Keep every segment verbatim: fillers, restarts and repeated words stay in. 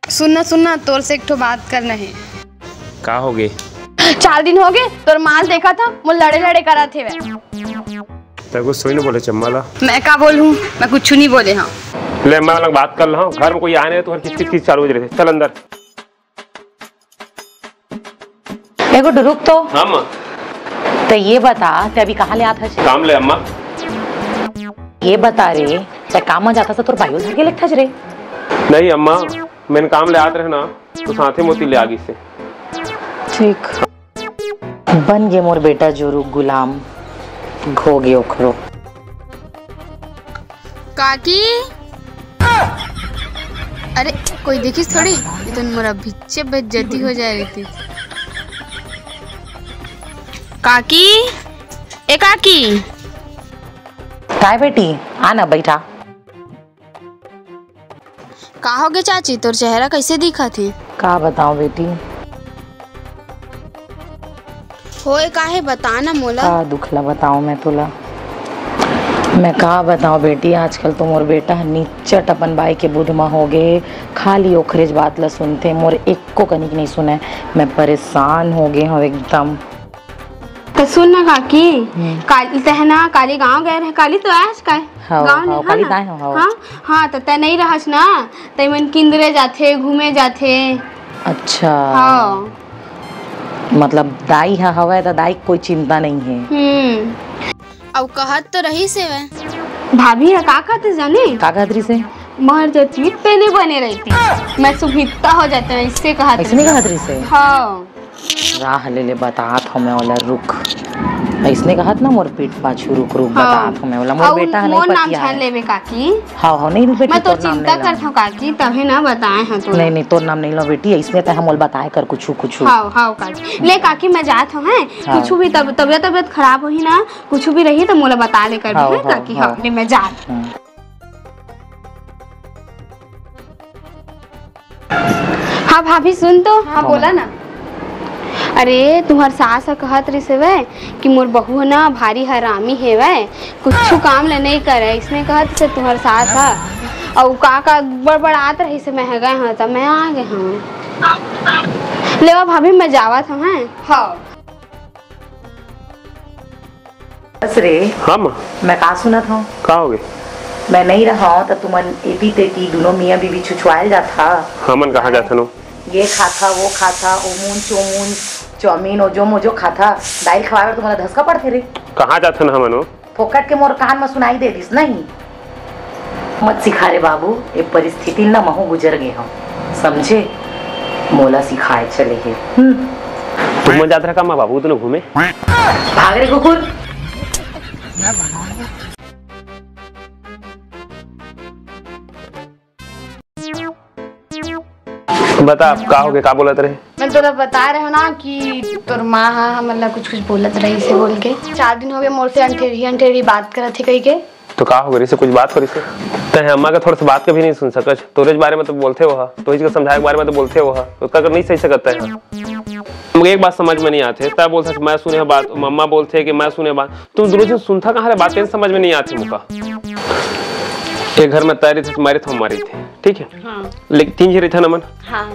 सुनना, सुनना, तोर से एक ठो बात करना हे। का होगे? चार दिन होगे, तोर माल देखत हंव, मोला लड़े लड़े करत हे। तैं कुछ सोई न बोले च अम्मा ला। मैं का बोलहूं, मैं कुछ नहीं बोले हंव। ले, अम्मा ला बात कर लहूं, घर में कोई आने तो हर किचकिच चालू हो जाथे। चल अंदर। ए गुड्डू, रुक तो। हाँ, माँ। त ये बता, तैं अभी कहाँ ले आत हस? काम ले, अम्मा। ये बता रे, तैं काम में जात हस त तोर बाई ल धर के लेगथस रे। नहीं अम्मा, मैं काम ले आत रहेंव ना, त साथे मोती ले आ गिस हे। ठीक। बन गे मोर बेटा जोरू गुलाम, हो गे ओखरो। काकी, अरे कोई देखिस थोड़ी, ये तो मोर अभिच्चे बेइज्जती हो जाय रहितिस। काकी, ए काकी। काय बेटी, आ ना, बइठा। का होगे चाची, तोर चेहरा कइसे दिखत हे? का बतावं बेटी। होय का हे, बता ना मोला। का दुख ला बतावं मैं तोला? मैं का बतावं बेटी, आजकल तो मोर बेटा ह निच्चट अपन बाई के बुध म होगे हे, खाली ओखरेच बात ला सुनथे, मोर एको कनिक नइ सुनय। मैं परेशान होगे हंव एकदम। त सुन ना काकी, हम्म। काली तैं ह ना काली गांव गए रहे, काली तो आयस काय? हव, गांव हव, ले, काली हाँ ना? त आए हंव, हव। हाँ, हाँ, त तैं नइ रहस ना, त एमन किंदरे जाथे, घूमे जाथे। अच्छा। हाँ। मतलब दाई ह हवय त दाई के कोई चिंता नइ हे। हम्म। अउ कहत तो रहिस हे वह। भाभी ह का कहत हे जाने? का कहत रहिस हे? मर जतिस तैं नइ बने रहितिस, मैं सुभिता हो जातेंव, अइसे कहत अइसने रहिस। कहत रहिस हे? हाँ। राह ले ले, बतात हंव मैं ओला, रुक। अइसने कहत ना मोर पीठ पाछू, रुक रुक, हाँ। बतात हंव मैं ओला, मोर अउ बेटा ह नइ मोर नाम पतियाय। झन लेबे काकी। हव, हव, नहीं, नहीं बेटी, मैं तो तोर नाम चिंता नइ लंव। करत हंव काकी, तभे ना बताए हंव तोला। नहीं, नहीं, तोर नाम नइ लंव बेटी, अइसने तैं ह मोला बताए कर कुछू, कुछू। हव, हव काकी। ले काकी, मैं जात हंव, हैं? हाँ। कुछू भी तब-, तबियत, तबियत खराब होही ना, कुछू भी रही त मोला बता ले कर, हव, हैं हव, काकी? हव। हव, ले मैं जात हंव। हम्म। हाँ भाभी, सुन तो। हाँ, हाँ, बोला ना। अरे, तुंहर सास ह कहत रिहिस हवय कि मोर बहू ह ना भारी हरामी हेवय, कुछु काम ल नइ करय, अइसने कहत रिहिस तुंहर सास ह। अउ का का बड़बड़ात रहिस हे, मैं ह गए हंव, त मैं आ गे हंव। लेवा भाभी, मैं जावत हंव, हैं? हाँ। बस रे। हाँ, माँ। मैं का सुनत हंव? का होगे? मैं नइ रहंव, त तुमन एती तेती दूनों मियाँ बीबी छुछुआल जाथा। हमन कहाँ जाथन ओ? ये खाता, वो खाता, ओमुन, चोमुन, चाउमीन, ओजो मोजो खाता। दाई ल खवाए बर तुमन ला धसका पड़थे रे। कहाँ जाथन हमन ओ? फोकट के मोर कान म सुनाई दे दिस नहीं। मत सिखा रे बाबू, ए परिस्थिति ल ना महूं गुजर गे हंव, समझे? मोला सिखाए चले हे। हम्म। तुमन जात रहा का माँ बाबू दूनों घूमे? भाग रे कुकुर। बता, अब का होगे, का बोलत रहे? मैं तोला बता रहे हंव ना कि तोर माँ ह हमन ला कुछ कुछ बोलत रहिस हे बोल के। चार दिन होगे मोर से अंठेरही अंठेरही बात करत हे कहिके। तो का होगे रिहिसे, कुछ बात होगे रिहिसे? तैं अम्मा के थोड़ा सा बात के भी नहीं सुन सकस। तोरेच बारे में तो बोलथे वो ह, तोहिच के समझाए के बारे में तो बोलथे वो ह, तो ओतका कर नहीं सही सकत तैं ह। हमके एक बात समझ में नहीं आथे, तैं बोलथस मैं सुने हंव बात, मम्मा बोलथे कि मैं सुने हंव बात, तुम दूनों झन सुनथा कहाँ ले बात, समझ में नहीं आथे मोका। एक घर में तैं रहिथस, मैं रहिथंव, अम्मा रहिथे, ठीक हे? हाँ। लेकिन तीन झन रहिथन हमन। हाँ।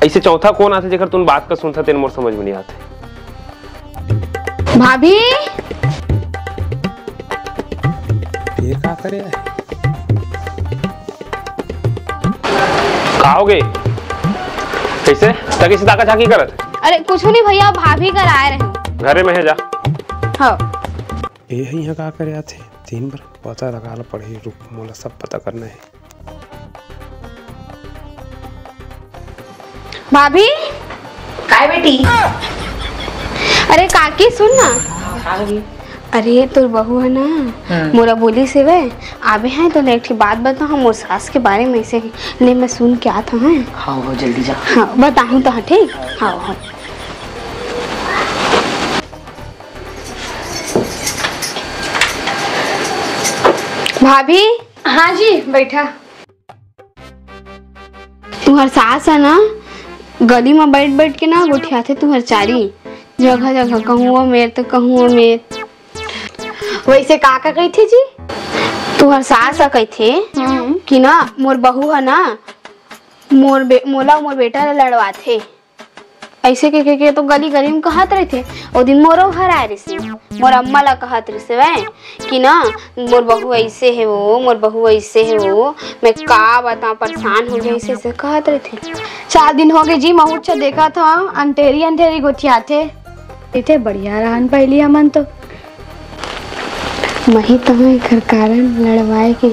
अइसे चौथा कोन आथे जेकर तुमन बात का सुनथा, तेन मोर समझ में नहीं आथे। भाभी। ये का करे? का होगे? कइसे? तैं कइसे ताका झांकी करत? अरे कुछु नहीं भैया, भाभी कर आए रहेंव। घरे में हे, जा। हाँ। ए ह इहाँ का करे आथे? दिन भर पता लगा ल पड़ही, रुक, मोला सब पता करना हे। भाभी। काय बेटी? अरे काकी, सुन ना। का होगे? अरे, तोर बहू ह ना, हम्म। मोला बोलिस हवय, आबे हंव तोला एक ठी बात बताहूं मोर सास के बारे में। अइसे ले, मैं सुन के आत हंव। हाँ, हो, जल्दी जा। हाँ, बताहूं त, हाँ, ठीक? हाँ, हाँ। भाभी। हाँ जी, बइठा। तुंहर सास ह ना, गली म बइठ बइठ के ना गोठियाथे तुंहर चारी जगह जगह, कहूँ ओ मेर त कहूँ ओ मेर। वइसे का का कहिथे जी? तुहर सास ह कहिथे हम्म। कि ना मोर बहू ह ना मोर बे-, मोला मोर बेटा ला लड़वाथे। अइसे के, के, के तो गली गली में कहत रहिथे। ओ दिन मोरो घर आए रहिसे, मोर अम्मा ला कहत रहिसे वै कि ना मोर बहू अइसे हे वो, मोर बहू अइसे हे वो, मैं का बताऊं, परेशान हो गई, अइसे, अइसे कहत रहिथे। चार दिन हो गए जी, महूँ च देखत हव, अंठेरी अंठेरी गोठियाथे। इथे बढ़िया रहन पहिली हमन तो। मही तो एकर कारण लड़वाए के।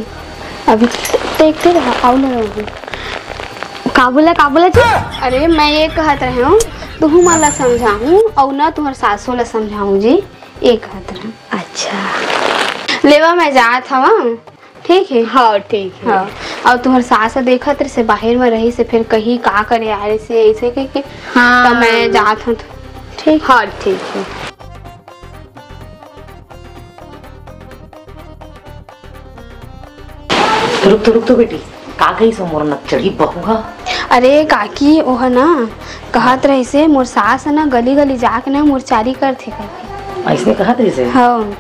अभी देखते रहा, अउ लड़वाहूँ। का बोला, का बोला जी? अरे, मैं ये कहत रहे हूँ, तुहू मन ला समझाहूँ अउ ना तुहर सासू ला समझाहूँ जी, ये कहत रहे हूँ। अच्छा। लेवा, मैं जात हवं, ठीक है? हाँ, ठीक है। हाँ। अउ तुहर सास देखत रहिसे, बाहिर में रहिसे, फिर कही का करे आए रहिसे, अइसे कहिके। हाँ। त मैं जात हूँ, ठीक? हाँ, ठीक है। रुक तो, रुक तो बेटी, का कहिस ओ मोर नकचढ़ी बहू ह? अरे काकी, ओह ना कहत रहिसे, मोर सास ह ना गली गली जाके ना मोर चारी करथे कहिके। अइसने कहत रहिसे? हाँ।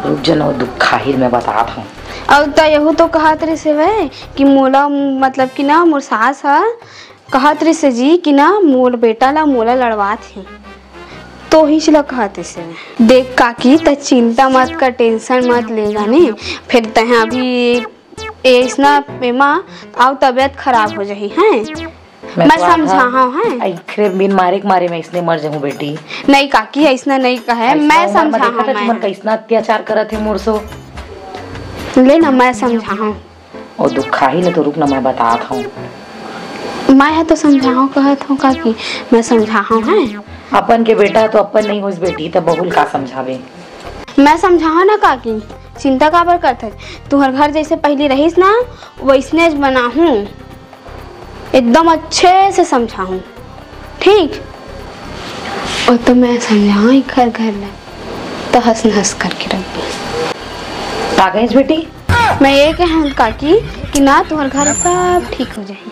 रुक जा ना, ओ दुखाही ल मैं बतात हूँ। अउ त यहू तो कहत रहिसे वै कि मोला, मतलब कि ना मोर सास ह कहत रहिसे जी कि ना मोर बेटा ला मोला लड़वात हे, तो हिच ला कहत रहिसे। देख काकी, तैं चिंता मत कर, tension मत ले जाने, फिर तैं अभी अइसना एमा अउ तबियत खराब हो जाही, हैं? मैं मैं तो समझाहूँ, हैं? एखरे बिन मारे के मारे मैं अइसने मर जाहूँ बेटी। नहीं काकी, अइसना नहीं कहे, अइसना मैं उमर में समझाहूँ, देखत हस, मैं। तुमन कइसना अत्याचार करत हे मोर सो। ले ना, मैं समझाहूँ। ओ दुखाही ल तो रुक ना, मैं बतात हूँ। मैं ह तो समझाहूँ कहत हूँ काकी, मैं समझाहूँ, हैं? अपन के बेटा तो अपन नहीं होइस बेटी, त बहू ल का समझाबे? मैं समझाहूँ ना काकी, चिंता काबर करत हस? तुहर घर जइसे पहिली रहिस ना, वइसने च बनाहूँ, एकदम अच्छे से समझाहूँ, ठीक? ओ तो मैं समझाहूँ एकर घर ला, तहस नहस करके रख दूँ। का कहिस बेटी? मैं ये कहूँ काकी कि ना तुहर घर सब ठीक हो जाही,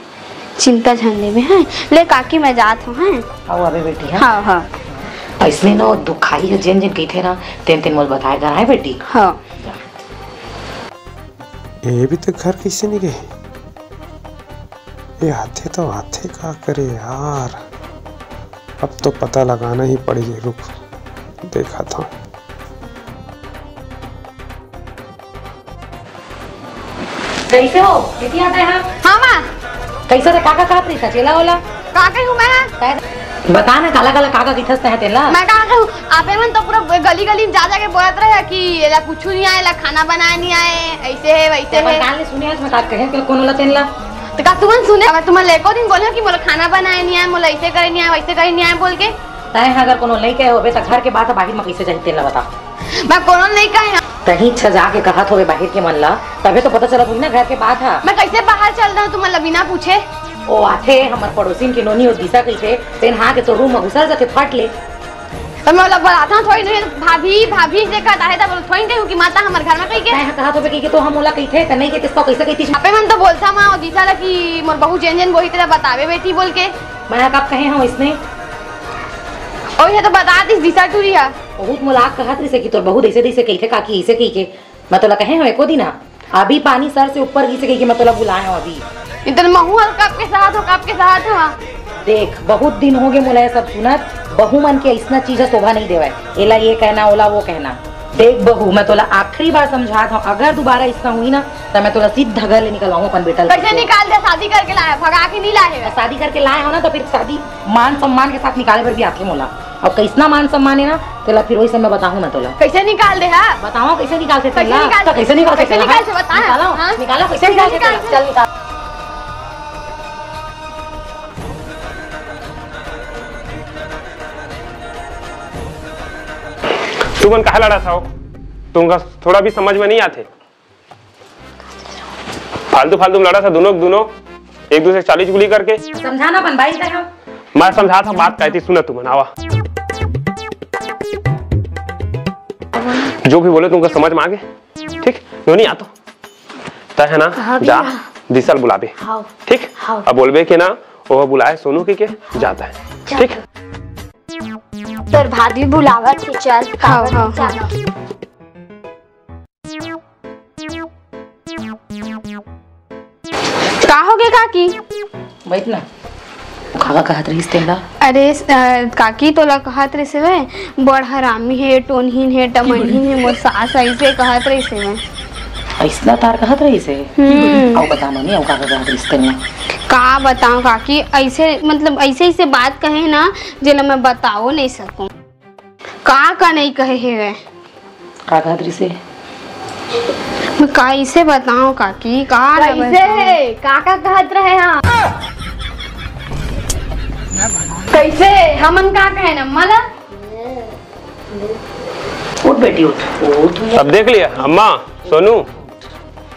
चिंता झन लेबे, हैं? ले काकी, मैं जात हूँ, हैं? अउ आबे बेटी, हैं? हाँ, हाँ। अइसने ना दुखाही ह जेन जेन कहिथे ना, तेन तेन मोला बताए कर, हैं बेटी? हाँ। ये भी तो घर कइसे नहीं गए? ये आथे तो आथे का करे यार, अब तो पता लगाना ही पड़ही, रुक देखत हूँ। कइसे हो? किती आता है? हाँ माँ। कइसे रे, का का कहत रहिस, चेला ओला? का कहूँ मैं? बता ना, काला काला का का कहिथस तैं तेला? मैं का कहूँ, आपे मन तो पूरा गली गली में जा जाके बोलत रहे कि एला कुछु नहीं आए, एला खाना बनाए नहीं आए, अइसे हे, वइसे हे। कान ले सुने हस मैं का कहे के कोनो ला तेन ला? त का तुमन सुने? अगर तुमन ला एको दिन बोले कि मोला खाना बनाए नहीं आए, मोला अइसे करे नहीं आए, वइसे करे नहीं आए बोल के। तैं ह अगर कोनो नहीं कहे होबे त घर के बात ह बाहिर म कइसे जाही तेन ला बता। मैं कोनो नहीं कहे हूँ। तहीं छजा के कहत होबे बाहिर के मन ला, तभे तो पता चलत होही ना घर के बात ह। मैं कइसे बाहर चल दूँ तुमन ला बिना पूछे? ओ आथे हमर पड़ोसिन के नोनी, ओ दिशा कहिथे, तेन हा के तो रूम म घुसर जाथे फट ले। त मैं ओला बलात हूँ थोड़ी नहीं, भाभी, भाभी से कहत हे, त बोल थोड़ी नहीं कही हूँ कि माता हमर घर म कहिके। तैं ह कहत होबे कहिके तो हम ओला कहिथे, त नहीं कहितिस त कइसे कहितिस? आपे मन तो बोलथा माँ, ओ दिशा ला कि मोर बहू जेन जेन बोलही तेला बताबे बेटी बोल के। मैं ह कब कहे हूँ अइसने? ओही तो बता दिस दिशा टूरी ह। बहुत मोला कहत रहिसे कि तोर बहू अइसे तइसे कहिथे काकी, अइसे कहिके। मैं तोला कहे हूँ एको दिन, अभी पानी सर से ऊपर गिसे कहिके मैं तोला बुलाए हूँ अभी। इतन महू हल कब के साथ हो, कब के साथ हो। देख, बहुत दिन हो गए मोला ये सब सुनत, बहू मन के अइसना चीज ह शोभा नहीं देवय। एला ये कहना, ओला वो कहना। देख बहू, मैं तोला आखिरी बार समझात हूँ, अगर दोबारा अइसना होही ना, त मैं तोला सीधा घर ले निकलवाहूँ अपन बेटा ल। कइसे निकाल दे? शादी करके लाए, भगा के नहीं लाए हे। शादी करके लाए हो ना, त फिर शादी मान सम्मान के साथ निकाले बर भी आथे मोला। अउ कइसना मान सम्मान हे ना, तेला फिर वही समय बताहूँ मैं तोला। कइसे निकाल दे हा? बताओ कइसे निकालथे कइसे तेला? निकाल, त कइसे निकालथे कइसे तेला? निकाल से बता। निकालो, हाँ? निकालो, कइसे कइसे निकालथे निकाल तेला? से? चल निकाल। तुमन काहे लड़त हव? तुमका थोड़ा भी समझ में नहीं आथे। फालतू फालतू में लड़त हव दोनों के दोनों, एक दूसरे के चाली चुगली करके। समझाना अपन भाई का हो। मैं समझात हूँ, बात कहती सुना तुमन, आवा। जो भी बोले तुमका समझ में आगे, ठीक? नोनी आ तो। तय है ना, हाँ जा, भैया। दिशा ल बुलाबे। हाँ। ठीक? हाँ। अब बोलबे के ना, वो बुलाए सोनू के, के जाता है। चल। ठीक? तोर भाभी बुलावत हे, चल। हाँ, हाँ, हाँ। चल। के काकी। बइठ ना। काका कहत रहिस तेला? अरे, अ, काकी तोला कहत रहिस हे, बड़ हरामी हे, टोनहीन हे, टमनहीन हे, मोर सास अइसे कहत रहिस हे। अइसना तार कहत रहिस हे? हम्म। अउ बता मम्मी, अउ काका कहत रहिस तेला? का बताओं काकी, अइसे, मतलब, अइसे, अइसे बात कहे ना, जेला मैं बताओ नहीं सकूं। का का नहीं कहे हेवय? का कहत रहिस हे? मैं कइसे बताओं काकी, का ना कइसे बताओं? हे? का का कहत रहे हा? कइसे? हमन का कहे ना, मला? उठ बेटी, उठ, उठ। अब देख लिया अम्मा, सोनू,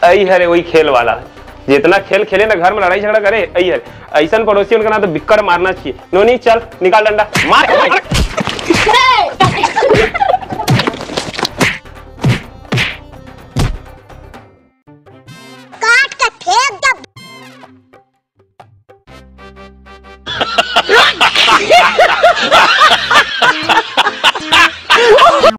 अई हरे वही खेल वाला, जितना खेल खेले ना घर में लड़ाई झगड़ा करे, अई हरे। अइसन पड़ोसी उनका ना तो बिक्कट मारना चाहिए। नोनी, चल, निकाल डंडा, मार। काट के फेंक दे।